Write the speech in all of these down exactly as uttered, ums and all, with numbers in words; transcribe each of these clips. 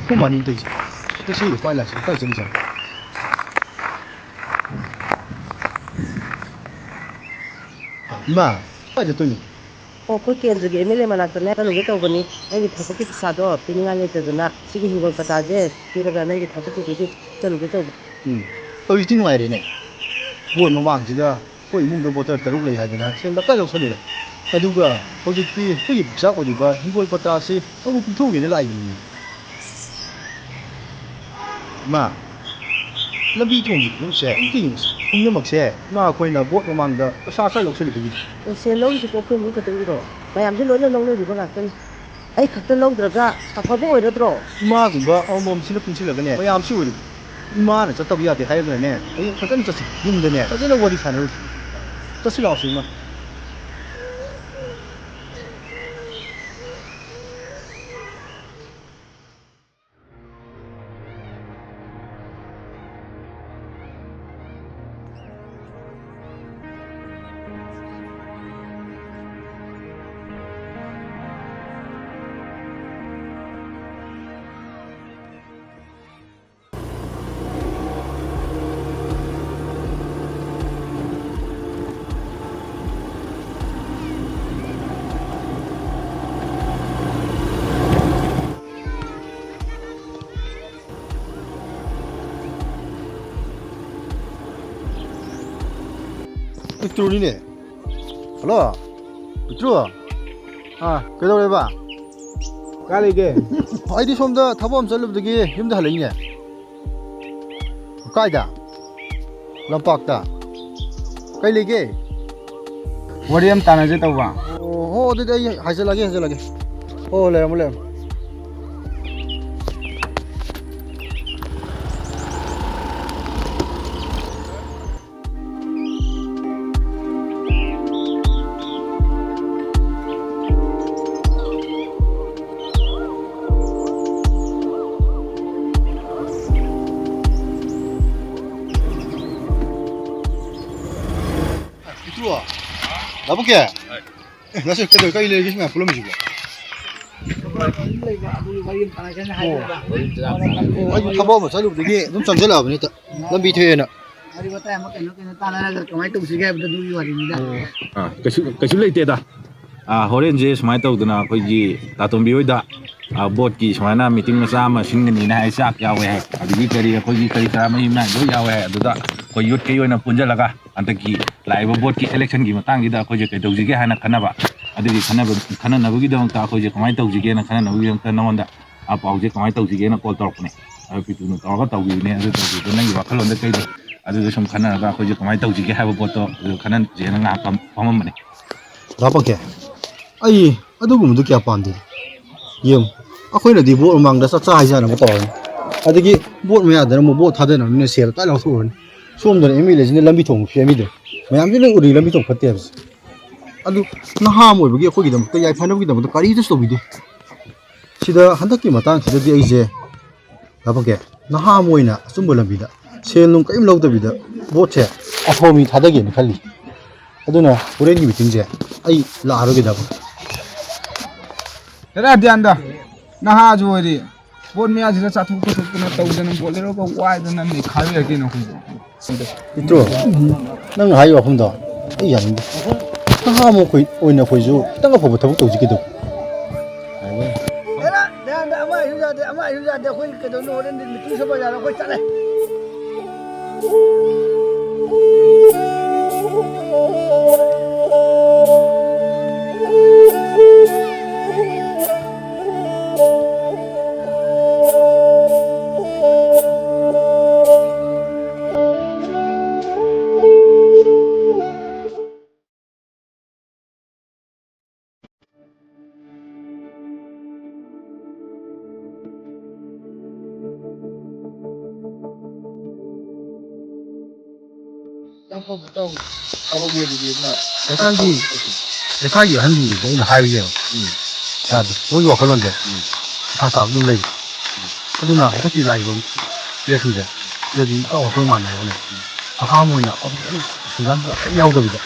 ꯀꯃꯥꯏꯅ ꯇꯧꯔꯤꯁꯦ? ꯁꯤꯗ ꯁꯤ ꯎꯄꯥꯏ ꯂꯥꯛꯁꯤ, ꯀꯥꯏ ꯆꯠꯂꯤꯖꯥꯠꯅꯣ? ꯏꯃꯥ, ꯀꯥꯏ ꯆꯠꯇꯣꯏꯅꯣ? ꯑꯣ, ꯑꯩꯈꯣꯏ ꯀꯦꯟꯗ꯭ꯔꯒꯤ ꯑꯦꯝ ꯑꯦꯜ ꯑꯦ ꯃꯅꯥꯛꯇꯅꯦ ꯆꯠꯂꯨꯒꯦ ꯇꯧꯕꯅꯤ꯫ ꯅꯪꯒꯤ ꯊꯕꯛꯀꯤ ꯄꯩꯁꯥꯗꯣ ꯄꯤꯅꯤꯡꯉꯥꯏ ꯂꯩꯇꯗꯅ ꯁꯤꯒꯤ ꯍꯤꯡꯒꯣꯜ ꯄꯇꯥꯁꯦ ꯄꯤꯔꯒ ꯅꯪꯒꯤ ꯊꯕꯛꯀꯤꯗꯨꯗꯤ ꯆꯠꯂꯨꯒꯦ ꯇꯧꯕ꯫ ꯎꯝ, ꯇꯧꯔꯤꯁꯤꯗꯤ ꯅꯨꯡꯉꯥꯏꯔꯦꯅꯦ꯫ ꯕꯣꯠ ꯃꯃꯥꯡꯁꯤꯗ ꯑꯩꯈꯣꯏ ꯏꯃꯨꯡꯗ ꯚꯣꯇꯔ ꯇꯔꯨꯛ ꯂꯩ ꯍꯥꯏꯗꯅ ꯁꯦꯜ ꯇꯞꯇꯥꯏ ꯂꯧꯁꯜꯂꯨꯔꯦ꯫ ꯑꯗꯨꯒ ꯍꯧꯖꯤꯛꯇꯤ ꯑꯩꯈꯣꯏꯒꯤ ꯄꯤꯆꯥꯛ ꯑꯣꯏꯔꯤꯕ ꯍꯤꯡꯒꯣꯜ ꯄꯇꯥꯁꯤ ꯑꯃꯨꯛ ꯄꯤꯊꯣꯛꯈꯤꯅ ꯂꯥꯛꯏꯅꯤ꯫ ꯏꯃꯥ, ꯂꯝꯕꯤ ꯊꯣꯡꯒꯤ ꯐꯤꯕꯝꯁꯦ ꯑꯝꯇ ꯌꯦꯡꯉꯨꯁꯦ꯫ ꯄꯨꯝꯅꯃꯛꯁꯦ ꯏꯃꯥ ꯑꯩꯈꯣꯏꯅ ꯚꯣꯠ ꯃꯃꯥꯡꯗ ꯄꯩꯁꯥ ꯈꯔ ꯂꯧꯁꯤꯜꯂꯨꯕꯒꯤ꯫ ꯑꯦ, ꯁꯦꯜ ꯂꯧꯔꯤꯁꯤꯕꯨ ꯑꯩꯈꯣꯏ ꯏꯃꯨꯡ ꯈꯛꯇꯪꯒꯤꯔꯣ? ꯃꯌꯥꯝꯁꯦ ꯂꯣꯏꯅ ꯂꯧꯅꯔꯤꯕ ꯉꯥꯛꯇꯅꯤ꯫ ꯑꯩ ꯈꯛꯇ ꯂꯧꯗ꯭ꯔꯒ ꯑꯐꯕ ꯑꯣꯏꯔꯗ꯭ꯔꯣ? ꯏꯃꯥꯒꯨꯝꯕ ꯑꯃꯃꯝꯁꯤꯅ ꯄꯨꯟꯁꯤꯜꯂꯒꯅꯦ, ꯃꯌꯥꯝꯁꯤ ꯑꯣꯏꯔꯤꯕ꯫ ꯏꯃꯥꯅ ꯆꯠꯇꯕ ꯌꯥꯗꯦ ꯍꯥꯏꯔꯒꯅꯦ, ꯍꯌꯦꯡ ꯐꯖꯅ ꯆꯠꯁꯤ꯫ ꯌꯨꯝꯗꯅꯦ ꯐꯖꯅ ꯋꯥꯔꯤ ꯁꯥꯟꯅꯔꯨꯁꯤ꯫ ꯆꯠꯁꯤ ꯂꯥꯛꯑꯣꯁꯤ ꯏꯃꯥ꯫ ꯄꯤꯛꯇ꯭ꯔꯨꯅꯤꯅꯦ꯫ ꯍꯜꯂꯣ, ꯄꯤꯛꯇ꯭ꯔꯨ꯫ ꯑꯥ, ꯀꯩꯗꯧꯔꯦꯕ? ꯀꯥꯏ ꯂꯩꯒꯦ? ꯑꯩꯗꯤ ꯁꯣꯝꯗ ꯊꯕꯛ ꯑꯃ ꯆꯠꯂꯨꯕꯗꯒꯤ ꯌꯨꯝꯗ ꯍꯜꯂꯛꯏꯅꯦ꯫ ꯀꯥꯏꯗ? ꯂꯝꯄꯥꯛꯇ꯫ ꯀꯩ ꯂꯩꯒꯦ? ꯋꯥꯔꯤ ꯑꯃ ꯇꯥꯟꯅꯁꯦ ꯇꯧꯕ꯫ ꯑꯣ, ꯍꯣ, ꯑꯗꯨꯗꯤ ꯑꯩ ꯍꯥꯏꯖꯜꯂꯒꯦ, ꯍꯥꯏꯖꯜꯂꯒꯦ꯫ ꯍꯣ, ꯂꯩꯔꯝꯃꯣ, ꯂꯩꯔꯝꯃꯣ꯫ ꯇ꯭ꯔꯣ? ꯗꯥ ꯄꯨꯡꯀꯦ? ꯑꯦ, ꯉꯁꯤ ꯀꯩꯗꯧ-, ꯀꯩ ꯂꯩꯔꯒꯦ ꯁꯤ ꯃꯌꯥꯝ ꯄꯨꯜꯂꯝꯃꯤꯁꯤꯕꯣ? ꯂꯩꯕ ꯑꯗꯨꯒꯤ ꯋꯥꯔꯤ ꯑꯃ ꯇꯥꯟꯅꯒꯦꯅ ꯍꯥꯏꯕꯅꯤꯗ꯫ ꯑꯣ, ꯑꯩꯁꯨ ꯊꯕꯛ ꯑꯃ ꯆꯠꯂꯨꯕꯗꯒꯤ ꯑꯗꯨꯝ ꯆꯪꯁꯤꯜꯂꯛꯑꯕꯅꯤ ꯍꯦꯛꯇ꯫ ꯂꯝꯕꯤ ꯊꯣꯛꯑꯦꯅ꯫ ꯋꯥꯔꯤ ꯋꯥꯇꯥꯏ ꯑꯃ ꯀꯩꯅꯣ ꯀꯩꯅꯣ ꯇꯥꯟꯅꯔꯒ ꯀꯃꯥꯏꯅ ꯇꯧꯁꯤꯒꯦ ꯍꯥꯏꯕꯗꯨ ꯑꯗꯨꯒꯤ ꯋꯥꯔꯤꯅꯤꯗ꯫ ꯑꯣ꯫ ꯑꯥ, ꯀꯩꯁꯨ, ꯀꯩꯁꯨ ꯂꯩꯇꯦꯗ꯫ ꯑꯥ, ꯍꯣꯔꯦꯟꯁꯦ ꯁꯨꯃꯥꯏꯅ ꯇꯧꯗꯅ ꯑꯩꯈꯣꯏꯒꯤ ꯇꯥꯇꯣꯝꯕꯤ ꯍꯣꯏꯗ, ꯑꯥ, ꯕꯣꯠꯀꯤ ꯁꯨꯃꯥꯏꯅ ꯃꯤꯇꯤꯡ ꯃꯆꯥ ꯑꯃ ꯁꯤꯟꯒꯅꯤꯅ ꯍꯥꯏ, ꯆꯥꯛ ꯌꯥꯎꯋꯦ ꯍꯥꯏ, ꯑꯗꯒꯤ ꯀꯔꯤ ꯑꯩꯈꯣꯏꯒꯤ ꯀꯔꯤ ꯀꯔꯥ ꯃꯍꯤ ꯃꯅꯥꯏ ꯂꯣꯏ ꯌꯥꯎꯋꯦ ꯍꯥꯏ꯫ ꯑꯗꯨꯗ ꯑꯩꯈꯣꯏ ꯌꯨꯠꯀꯤ ꯑꯣꯏꯅ ꯄꯨꯟꯁꯤꯜꯂꯒ ꯍꯟꯗꯛꯀꯤ ꯂꯥꯛꯏꯕ ꯕꯣꯠꯀꯤ ꯏꯂꯦꯛꯁꯟꯒꯤ ꯃꯇꯥꯡꯁꯤꯗ ꯑꯩꯈꯣꯏꯁꯦ ꯀꯩꯗꯧꯁꯤꯒꯦ ꯍꯥꯏꯅ ꯈꯟꯅꯕ, ꯑꯗꯨꯒꯤ ꯈꯟꯅꯕ, ꯈꯟꯅꯅꯕꯒꯤꯗꯃꯛꯇ ꯑꯩꯈꯣꯏꯁꯦ ꯀꯃꯥꯏꯅ ꯇꯧꯁꯤꯒꯦꯅ ꯈꯟꯅꯅꯕꯒꯤꯗꯃꯛꯇ ꯅꯉꯣꯟꯗ, ꯑ, ꯄꯥꯎꯁꯦ ꯀꯃꯥꯏꯅ ꯇꯧꯁꯤꯒꯦꯅ ꯀꯣꯜ ꯇꯧꯔꯛꯄꯅꯦ꯫ ꯑꯗꯣ ꯄꯤꯇꯨꯅ ꯇꯧꯔꯒ ꯇꯧꯈꯤꯕꯅꯦ꯫ ꯑꯗꯨ ꯇꯧꯈꯤꯕꯗꯣ ꯅꯪꯒꯤ ꯋꯥꯈꯜꯂꯣꯟꯗ ꯀꯩ ꯂꯩ? ꯑꯗꯨꯗ ꯁꯨꯝ ꯈꯟꯅꯔꯒ ꯑꯩꯈꯣꯏꯁꯦ ꯀꯃꯥꯏꯅ ꯇꯧꯁꯤꯒꯦ ꯍꯥꯏꯕ ꯄꯣꯠꯇꯣ ꯑꯗꯨ ꯈꯟꯅꯁꯦꯅ ꯉꯥꯏꯍꯥꯛ ꯐꯝ-, ꯐꯝꯃꯝꯕꯅꯦ꯫ ꯂꯥꯛꯄꯛꯀꯦ꯫ ꯑꯩ ꯑꯗꯨꯒꯨꯝꯕꯗꯨ ꯀꯌꯥ ꯄꯥꯝꯗꯦ꯫ ꯌꯦꯡꯉꯨ, ꯑꯩꯈꯣꯏꯅꯗꯤ ꯚꯣꯠ ꯃꯃꯥꯡꯗ ꯆꯥꯛꯆꯥ ꯍꯩꯖꯥꯟꯅꯕ ꯇꯧꯔꯅꯤ, ꯑꯗꯒꯤ ꯚꯣꯠ ꯃꯌꯥꯗꯅ ꯑꯃꯨꯛ ꯚꯣꯠ ꯊꯥꯗꯅꯕꯅꯤꯅ ꯁꯦꯜ ꯇꯥꯏ ꯂꯧꯊꯣꯛꯎꯔꯅꯤ꯫ ꯁꯣꯝꯗꯅ ꯑꯦꯝ ꯑꯦꯜ ꯑꯦꯁꯤꯅ ꯂꯝꯕꯤ ꯊꯣꯡ ꯁꯦꯝꯃꯤꯗꯣ ꯃꯌꯥꯝꯁꯤ ꯂꯣꯏ ꯎꯔꯤ, ꯂꯝꯕꯤ ꯊꯣꯡ ꯐꯠꯇꯦ ꯍꯥꯏꯕꯁꯦ꯫ ꯑꯗꯨ ꯅꯍꯥ ꯑꯃ ꯑꯣꯏꯕꯒꯤ ꯑꯩꯈꯣꯏꯒꯤꯗꯃꯛꯇ ꯌꯥꯏꯐꯅꯕꯒꯤꯗꯃꯛꯇ ꯀꯔꯤꯗꯁꯨ ꯇꯧꯕꯤꯗꯦ꯫ ꯁꯤꯗ ꯍꯟꯗꯛꯀꯤ ꯃꯇꯥꯡꯁꯤꯗꯗꯤ ꯑꯩꯁꯦ ꯂꯥꯛꯄꯛꯀꯦ, ꯅꯍꯥ ꯑꯃ ꯑꯣꯏꯅ ꯑꯆꯨꯝꯕ ꯂꯝꯕꯤꯗ ꯁꯦꯜ ꯅꯨꯡ ꯀꯔꯤꯝ ꯂꯧꯗꯕꯤꯗ ꯚꯣꯠꯁꯦ ꯑꯐꯕ ꯃꯤ ꯊꯥꯗꯒꯦꯅ ꯈꯜꯂꯤ꯫ ꯑꯗꯨꯅ ꯍꯣꯔꯦꯟꯒꯤ ꯃꯤꯇꯤꯡꯁꯦ ꯑꯩ ꯂꯥꯛꯑꯔꯣꯏꯒꯦ ꯗꯥ ꯄꯨꯡꯀꯦ꯫ ꯍꯦꯔꯥ ꯗ꯭ꯌꯥꯟꯗ, ꯅꯍꯥꯁꯨ ꯑꯣꯏꯔꯤ, ꯕꯣꯠ ꯃꯌꯥꯁꯤꯗ ꯆꯥꯊꯣꯛ ꯈꯣꯠꯇꯣꯛꯇꯅ ꯇꯧꯗꯅ ꯕꯣꯠ ꯂꯦꯔꯣꯒ ꯋꯥꯏꯗꯅ ꯅꯩꯈꯥꯏꯕ ꯌꯥꯏ ꯀꯩꯅꯣ ꯑꯩꯈꯣꯏꯁꯨ꯫ ꯏꯇ꯭ꯔꯣ, ꯅꯪ ꯍꯥꯏꯔꯤꯕ ꯋꯥꯐꯝꯗꯣ ꯑꯩ ꯌꯥꯅꯤꯡꯗꯦ꯫ ꯅꯍꯥ ꯑꯃ ꯑꯩꯈꯣꯏ ꯑꯣꯏꯅ ꯑꯩꯈꯣꯏꯁꯨ ꯈꯤꯇꯪ ꯑꯐꯕ ꯊꯕꯛ ꯇꯧꯁꯤ ꯀꯩꯗꯧ? ꯍꯦꯔꯥ ꯗ꯭ꯌꯥꯟꯗ, ꯑꯃ ꯍꯥꯏꯁꯨ ꯌꯥꯗꯦ, ꯑꯃ ꯍꯥꯏꯁꯨ ꯌꯥꯗꯦ, ꯑꯩꯈꯣꯏ ꯀꯩꯗꯧꯅꯤ? ꯍꯣꯔꯦꯟꯗꯤ ꯃꯤꯇꯤꯡ ꯁꯦꯝꯕ ꯌꯥꯔꯣꯏ, ꯑꯩꯈꯣꯏ ꯆꯠꯂꯦ꯫ ꯂꯩꯀꯥꯏꯒꯤ, ꯂꯩꯀꯥꯏꯒꯤ ꯑꯍꯟꯁꯤꯡꯗꯨꯁꯨ ꯑꯩꯅ ꯍꯥꯏꯕꯅꯦꯕ꯫ ꯎꯝ꯫ ꯌꯥꯗꯦ꯫ ꯃꯣꯏꯒꯤ ꯋꯥꯈꯜꯂꯣꯟꯁꯦ ꯎꯝ꯫ ꯏꯁꯥ ꯇꯥꯕ ꯑꯗꯨꯝ ꯂꯩꯕ꯫ ꯎꯝ꯫ ꯑꯗꯨꯅ ꯍꯟꯗꯛꯀꯤ ꯂꯥꯛꯏꯕ ꯏꯂꯦꯛꯁꯟꯁꯦ ꯁꯤꯗꯗꯤ ꯏꯇꯥꯎ ꯋꯥꯈꯜ ꯃꯥꯟꯅꯩ ꯍꯥꯏꯕꯅꯦ꯫ ꯎꯝ꯫ ꯑꯍꯥꯟꯕ ꯑꯣꯏꯅ ꯍꯪꯒꯥꯝ ꯌꯥꯎꯗꯕꯤꯗ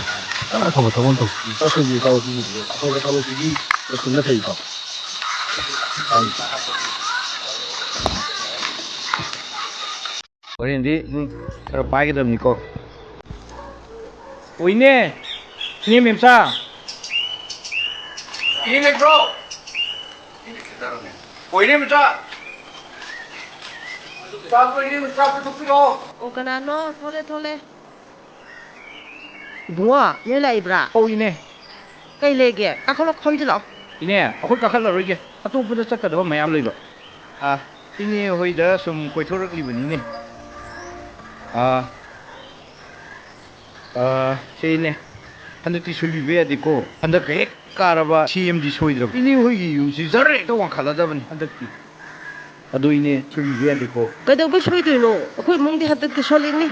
ꯌꯥꯝ ꯑꯐꯕ ꯊꯕꯛ ꯑꯃ ꯇꯧ꯫ ꯆꯠꯈꯣꯏꯒꯤ ꯊꯕꯛꯁꯤꯗꯤ ꯑꯐꯕ ꯊꯕꯛꯁꯤꯗꯤ ꯂꯣꯏꯁꯤꯟꯕ ꯐꯩꯀꯣ꯫ ꯍꯣꯔꯦꯟꯗꯤ ꯅꯪ ꯈꯔ ꯄꯥꯏꯒꯗꯕꯅꯤꯀꯣ꯫ ꯑꯣꯏꯅꯦ꯫ ꯏꯅꯦ ꯃꯦꯝꯆꯥ꯫ ꯏꯅꯦ ꯂꯩꯕ꯭ꯔꯣ? ꯑꯣꯏꯅꯦ ꯃꯦꯝꯆꯥ꯫ ꯆꯥꯛꯇꯣ ꯏꯅꯦ ꯃꯦꯝꯆꯥ ꯄꯨꯊꯣꯛꯄꯤꯔꯛꯑꯣ꯫ ꯑꯣ, ꯀꯅꯥꯅꯣ? ꯊꯣꯛꯂꯦ, ꯊꯣꯛꯂꯦ꯫ ꯏꯕꯨꯡꯉꯣ, ꯅꯣꯏ ꯂꯥꯛꯏꯕ꯭ꯔꯥ? ꯑꯧ, ꯏꯅꯦ꯫ ꯀꯩ ꯂꯩꯒꯦ? ꯀꯥꯈꯠꯂꯣ, ꯐꯝꯖꯤꯜꯂꯛꯑꯣ꯫ ꯏꯅꯦ, ꯑꯩꯈꯣꯏ ꯀꯥꯈꯠꯂꯔꯣꯏꯒꯦ꯫ ꯑꯇꯣꯞꯄꯗ ꯆꯠꯀꯗꯕ ꯃꯌꯥꯝ ꯂꯩꯕ꯫ ꯑꯥ, ꯏꯅꯦ ꯍꯣꯏꯗ ꯁꯨꯝ ꯀꯣꯏꯊꯣꯔꯛꯂꯤꯕꯅꯤꯅꯦ꯫ ꯑꯥ, ꯑꯥ, ꯁꯤꯅꯦ꯫ ꯍꯟꯗꯛꯇꯤ ꯁꯣꯏꯕꯤꯕ ꯌꯥꯗꯦꯀꯣ꯫ ꯍꯟꯗꯛꯀ ꯍꯦꯛ ꯀꯥꯔꯕ ꯁꯤ ꯑꯦꯝꯗꯤ ꯁꯣꯏꯗ꯭ꯔꯕ꯫ ꯏꯅꯦ ꯍꯣꯏꯒꯤ ꯌꯨꯝꯁꯤ ꯖꯔ ꯍꯦꯛꯇ ꯋꯥꯡꯈꯠꯂꯗꯕꯅꯤ ꯍꯟꯗꯛꯇꯤ꯫ ꯑꯗꯨ ꯏꯅꯦ, ꯁꯣꯏꯕꯤꯕ ꯌꯥꯗꯦꯀꯣ꯫ ꯀꯩꯗꯧꯕꯩ ꯁꯣꯏꯗꯣꯏꯅꯣ? ꯑꯩꯈꯣꯏ ꯏꯃꯨꯡꯗꯤ ꯍꯟꯗꯛꯇꯤ ꯁꯣꯜꯂꯤꯅꯤ꯫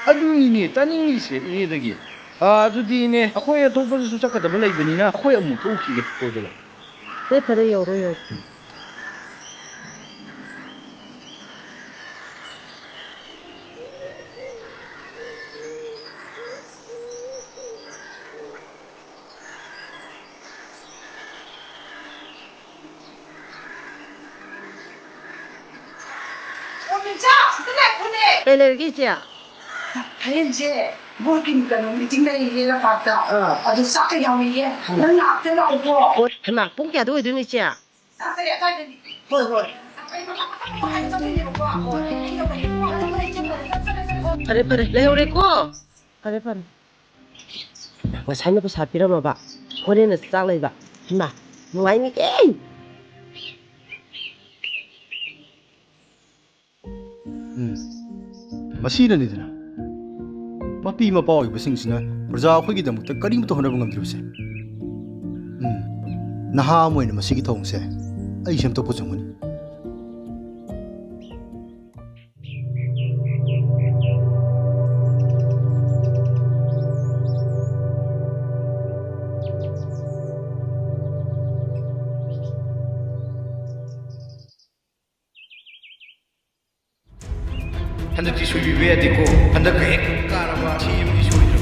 ꯑꯗꯨꯅꯤꯅꯦ ꯇꯥꯅꯤꯡꯉꯤꯁꯦ ꯏꯅꯦꯗꯒꯤ꯫ ꯑꯥ, ꯑꯗꯨꯗꯤ ꯏꯅꯦ, ꯑꯩꯈꯣꯏ ꯑꯇꯣꯞꯄꯗꯁꯨ ꯆꯠꯀꯗꯕ ꯂꯩꯕꯅꯤꯅ ꯑꯩꯈꯣꯏ ꯑꯃꯨꯛ ꯊꯣꯛꯎꯈꯤꯒꯦ ꯀꯣꯏꯕꯗ꯫ ꯐꯔꯦ, ꯐꯔꯦ, ꯌꯧꯔꯣ, ꯌꯧꯔꯣ꯫ ꯑꯣ, ꯃꯦꯝꯆꯥ, ꯑꯝꯇ ꯂꯥꯛꯈꯣꯅꯦ꯫ ꯀꯩ ꯂꯩꯔꯒꯦ, ꯏꯆꯦ? ꯍꯌꯦꯡꯁꯦ ꯕꯣꯔꯗꯀꯤ ꯀꯩꯅꯣ meeting ꯂꯩꯌꯦ ꯂꯝꯄꯥꯛꯇ꯫ ꯑꯥ꯫ ꯑꯗꯨ ꯆꯥꯛꯀ ꯌꯥꯎꯏꯌꯦ꯫ ꯎꯝ꯫ ꯅꯪ ꯂꯥꯛꯇ ꯂꯥꯛꯎꯀꯣ꯫ ꯍꯣꯏ, ꯍꯩꯃꯥ, ꯄꯨꯡ ꯀꯌꯥꯗ ꯑꯣꯏꯗꯣꯏꯅꯣ, ꯏꯆꯦ? ꯆꯥꯛ ꯇꯔꯦꯠ ꯑꯗꯥꯏꯗꯅꯤ꯫ ꯍꯣꯏ, ꯍꯣꯏ꯫ ꯐꯔꯦ, ꯐꯔꯦ, ꯂꯩꯍꯧꯔꯦꯀꯣ꯫ ꯐꯔꯦ, ꯐꯔꯦ꯫ ꯉꯁꯥꯏꯅ ꯄꯩꯁꯥ ꯄꯤꯔꯝꯃꯕ, ꯍꯣꯔꯦꯟꯅ ꯆꯥꯛ ꯂꯩꯕ꯫ ꯏꯃꯥ, ꯅꯨꯡꯉꯥꯏꯅꯤꯍꯦ꯫ ꯎꯝ꯫ ꯃꯁꯤꯅꯅꯤꯗꯅ ꯃꯄꯤ ꯃꯄꯥ ꯑꯣꯏꯕꯁꯤꯡꯁꯤꯅ ꯄ꯭ꯔꯖꯥ ꯑꯩꯈꯣꯏꯒꯤꯗꯃꯛꯇ ꯀꯔꯤꯃꯠꯇ ꯍꯣꯠꯅꯕ ꯉꯝꯗ꯭ꯔꯤꯕꯁꯦ꯫ ꯎꯝ꯫ ꯅꯍꯥ ꯑꯃ ꯑꯣꯏꯅ ꯃꯁꯤꯒꯤ ꯊꯧꯑꯣꯡꯁꯦ ꯑꯩ ꯁꯦꯝꯗꯣꯛꯄ ꯆꯨꯝꯒꯅꯤ꯫ ꯍꯟꯗꯛꯇꯤ ꯁꯣꯏꯕꯤꯕ ꯌꯥꯗꯦꯀꯣ꯫ ꯍꯟꯗꯛ ꯍꯦꯛ ꯀꯥꯔꯕ ꯁꯤ ꯑꯦꯝꯗꯤ ꯁꯣꯏꯗ꯭ꯔꯕ꯫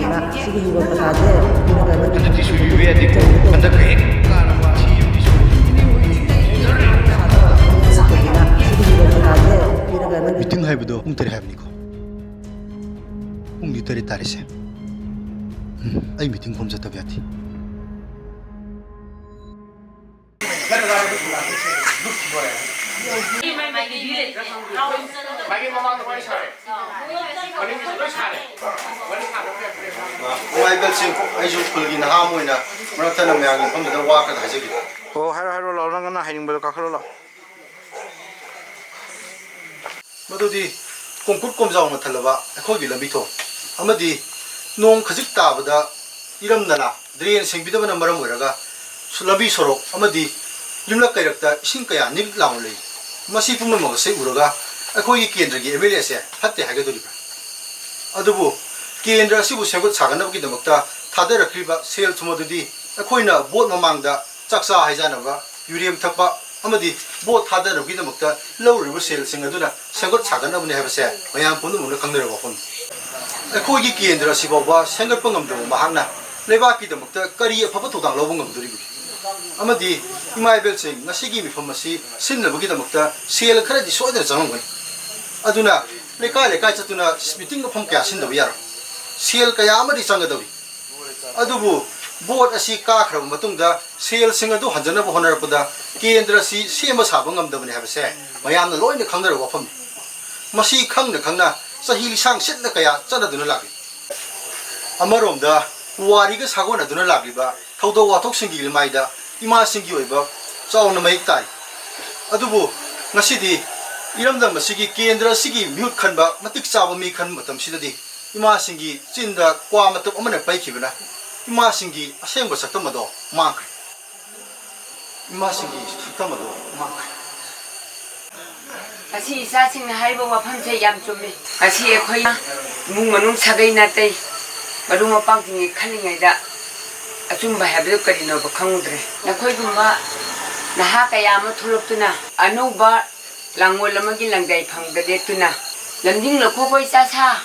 ꯁꯤꯒꯨꯝꯕ ꯄꯩꯁꯥꯁꯦ ꯄꯤꯔꯒ ꯍꯟꯗꯛꯇꯤ ꯁꯣꯏꯕꯤꯕ ꯌꯥꯗꯦꯀꯣ꯫ ꯍꯟꯗꯛ ꯍꯦꯛ ꯀꯥꯔꯕ ꯁꯤ ꯌꯨꯝꯗꯤ ꯁꯣꯏꯕꯤꯕ ꯌꯥꯗꯦ꯫ ꯁꯤꯒꯨꯝꯕ ꯄꯩꯁꯥꯁꯦ ꯄꯤꯔꯒ ꯅꯪ ꯃꯤꯇꯤꯡ ꯍꯥꯏꯕꯗꯣ ꯄꯨꯡ ꯇꯔꯦꯠ ꯍꯥꯏꯕꯅꯤꯀꯣ꯫ ꯄꯨꯡꯗꯤ ꯇꯔꯦꯠ ꯇꯥꯔꯤꯁꯦ꯫ ꯎꯝ, ꯑꯩ ꯃꯤꯇꯤꯡ ꯈꯣꯝ ꯆꯠꯇꯕ ꯌꯥꯗꯦ꯫ ꯅꯨꯡꯉꯥꯏꯕꯁꯤꯡ, ꯑꯩꯁꯨ ꯈꯨꯜꯒꯤ ꯅꯍꯥ ꯑꯃ ꯑꯣꯏꯅ ꯃꯔꯛ ꯊꯠꯅ ꯃꯌꯥꯝꯒꯤ ꯃꯐꯝꯗꯨꯗ ꯋꯥ ꯈꯔ ꯍꯥꯏꯖꯒꯦ꯫ ꯑꯣ, ꯍꯥꯏꯔꯣ, ꯍꯥꯏꯔꯣ, ꯂꯥꯛꯑꯣ, ꯅꯪꯅ ꯍꯥꯏꯅꯤꯡꯕꯗꯣ ꯀꯥꯈꯠꯂꯣ, ꯂꯥꯛꯑꯣ꯫ ꯃꯗꯨꯗꯤ ꯀꯣꯡꯀꯨꯠ ꯀꯣꯝꯖꯥꯎꯅ ꯊꯜꯂꯕ ꯑꯩꯈꯣꯏꯒꯤ ꯂꯝꯕꯤ ꯊꯣꯡ ꯑꯃꯗꯤ ꯅꯣꯡ ꯈꯖꯤꯛ ꯇꯥꯕꯗ ꯏꯔꯝ ꯅꯂꯥ, ꯗ꯭ꯔꯦꯟ ꯁꯦꯡꯕꯤꯗꯕꯅ ꯃꯔꯝ ꯑꯣꯏꯔꯒ ꯁꯨ-, ꯂꯝꯕꯤ ꯁꯣꯔꯣꯛ ꯑꯃꯗꯤ ꯌꯨꯝꯂꯛ ꯀꯩꯔꯛꯇ ꯏꯁꯤꯡ ꯀꯌꯥ ꯅꯤꯛ ꯂꯥꯎꯅ ꯂꯩ꯫ ꯃꯁꯤ ꯄꯨꯝꯅꯃꯛ ꯑꯁꯤ ꯎꯔꯒ ꯑꯩꯈꯣꯏꯒꯤ ꯀꯦꯟꯗ꯭ꯔꯒꯤ ꯑꯦꯝ ꯑꯦꯜ ꯑꯦꯁꯦ ꯐꯠꯇꯦ ꯍꯥꯏꯒꯗꯣꯔꯤꯕ꯭ꯔꯥ? ꯑꯗꯨꯕꯨ ꯀꯦꯟꯗ꯭ꯔ ꯑꯁꯤꯕꯨ ꯁꯦꯝꯒꯠ ꯁꯥꯒꯠꯅꯕꯒꯤꯗꯃꯛꯇ ꯊꯥꯗꯔꯛꯈ꯭ꯔꯤꯕ ꯁꯦꯜ ꯊꯨꯝ ꯑꯗꯨꯗꯤ ꯑꯩꯈꯣꯏꯅ ꯚꯣꯠ ꯃꯃꯥꯡꯗ ꯆꯥꯛꯆꯥ ꯍꯩꯖꯥꯟꯅꯕ, ꯌꯨꯔꯦꯝ ꯊꯛꯄ ꯑꯃꯗꯤ ꯚꯣꯠ ꯊꯥꯗꯅꯕꯒꯤꯗꯃꯛꯇ ꯂꯧꯔꯤꯕ ꯁꯦꯜꯁꯤꯡ ꯑꯗꯨꯅ ꯁꯦꯝꯒꯠ ꯁꯥꯒꯠꯅꯕꯅꯤ ꯍꯥꯏꯕꯁꯦ ꯃꯌꯥꯝ ꯄꯨꯝꯅꯃꯛꯅ ꯈꯪꯅꯔꯕ ꯋꯥꯐꯝꯅꯤ꯫ ꯑꯩꯈꯣꯏꯒꯤ ꯀꯦꯟꯗ꯭ꯔ ꯑꯁꯤ ꯐꯥꯎꯕ ꯁꯦꯝꯒꯠꯄ ꯉꯝꯗꯕ ꯃꯍꯥꯛꯅ ꯂꯩꯕꯥꯛꯀꯤꯗꯃꯛꯇ ꯀꯔꯤ ꯑꯐꯕ ꯊꯧꯗꯥꯡ ꯂꯧꯕ ꯉꯝꯗꯣꯔꯤꯕꯒꯦ? ꯑꯃꯗꯤ ꯏꯃꯥ ꯏꯕꯦꯜꯁꯤꯡ, ꯉꯁꯤꯒꯤ ꯃꯤꯐꯝ ꯑꯁꯤ ꯁꯤꯟꯅꯕꯒꯤꯗꯃꯛꯇ ꯁꯦꯜ ꯈꯔꯗꯤ ꯁꯣꯏꯗꯅ ꯆꯪꯉꯝꯒꯅꯤ꯫ ꯑꯗꯨꯅ ꯂꯩꯀꯥꯏ ꯂꯩꯀꯥꯏ ꯆꯠꯇꯨꯅ ꯃꯤꯇꯤꯡ ꯃꯐꯝ ꯀꯌꯥ ꯁꯤꯟꯗꯕ ꯌꯥꯔꯣꯏ꯫ ꯁꯦꯜ ꯀꯌꯥ ꯑꯃꯗꯤ ꯆꯪꯒꯗꯧꯔꯤ꯫ ꯑꯗꯨꯕꯨ ꯚꯣꯠ ꯑꯁꯤ ꯀꯥꯈ꯭ꯔꯕ ꯃꯇꯨꯡꯗ ꯁꯦꯜꯁꯤꯡ ꯑꯗꯨ ꯍꯟꯖꯅꯕ ꯍꯣꯠꯅꯔꯛꯄꯗ ꯀꯦꯟꯗ꯭ꯔ ꯑꯁꯤ ꯁꯦꯝꯕ ꯁꯥꯕ ꯉꯝꯗꯕꯅꯤ ꯍꯥꯏꯕꯁꯦ ꯃꯌꯥꯝꯅ ꯂꯣꯏꯅ ꯈꯪꯅꯔꯕ ꯋꯥꯐꯝꯅꯤ꯫ ꯃꯁꯤ ꯈꯪꯅ ꯈꯪꯅ ꯆꯍꯤ ꯂꯤꯁꯥꯡ ꯁꯤꯠꯅ ꯀꯌꯥ ꯆꯠꯅꯗꯨꯅ ꯂꯥꯛꯂꯤ꯫ ꯑꯃꯔꯣꯝꯗ ꯄꯨꯋꯥꯔꯤꯒ ꯁꯥꯒꯣꯟꯅꯗꯨꯅ ꯂꯥꯛꯂꯤꯕ ꯊꯧꯗꯣꯛ ꯋꯥꯊꯣꯛꯁꯤꯡꯒꯤ ꯂꯤꯃꯥꯏꯗ ꯏꯃꯥꯁꯤꯡꯒꯤ ꯑꯣꯏꯕ ꯆꯥꯎꯅ ꯃꯌꯦꯛ ꯇꯥꯏ꯫ ꯑꯗꯨꯕꯨ ꯉꯁꯤꯗꯤ ꯏꯔꯝꯗꯝ ꯑꯁꯤꯒꯤ ꯀꯦꯟꯗ꯭ꯔ ꯑꯁꯤꯒꯤ ꯃꯤꯍꯨꯠ ꯈꯟꯕ ꯃꯇꯤꯛ ꯆꯥꯕ ꯃꯤ ꯈꯟꯕ ꯃꯇꯝꯁꯤꯗꯗꯤ ꯏꯃꯥꯁꯤꯡꯒꯤ ꯆꯤꯟꯗ ꯀ꯭ꯋꯥ ꯃꯇꯞ ꯑꯃꯅ ꯄꯩꯈꯤꯕꯅ ꯏꯃꯥꯁꯤꯡꯒꯤ ꯑꯁꯦꯡꯕ ꯁꯛꯇꯝ ꯑꯗꯣ ꯃꯥꯡꯈ꯭ꯔꯦ꯫ ꯏꯃꯥꯁꯤꯡꯒꯤ ꯁꯛꯇꯝ ꯑꯗꯣ ꯃꯥꯡꯈ꯭ꯔꯦ꯫ ꯉꯁꯤ ꯏꯆꯥꯁꯤꯡꯅ ꯍꯥꯏꯔꯤꯕ ꯋꯥꯐꯝꯁꯦ ꯌꯥꯝ ꯆꯨꯝꯃꯤ꯫ ꯉꯁꯤ ꯑꯩꯈꯣꯏꯅ ꯏꯃꯨꯡ ꯃꯅꯨꯡ ꯁꯥꯒꯩ ꯅꯥꯇꯩ, ꯃꯔꯨꯞ ꯃꯄꯥꯡꯁꯤꯡꯒꯤ ꯈꯜꯂꯤꯉꯩꯗ ꯑꯆꯨꯝꯕ ꯍꯥꯏꯕꯗꯨ ꯀꯔꯤꯅꯣꯕ ꯈꯪꯉꯨꯗ꯭ꯔꯦ꯫ ꯅꯈꯣꯏꯒꯨꯝꯕ ꯅꯍꯥ ꯀꯌꯥ ꯑꯃ ꯊꯣꯛꯂꯛꯇꯨꯅ ꯑꯅꯧꯕ ꯂꯥꯡꯑꯣꯜ ꯑꯃꯒꯤ ꯂꯪꯗꯥꯏ ꯐꯪꯗ ꯂꯦꯞꯇꯨꯅ ꯂꯝꯖꯤꯡ ꯂꯧꯈꯣꯛꯄ ꯏꯆꯥ ꯁꯥ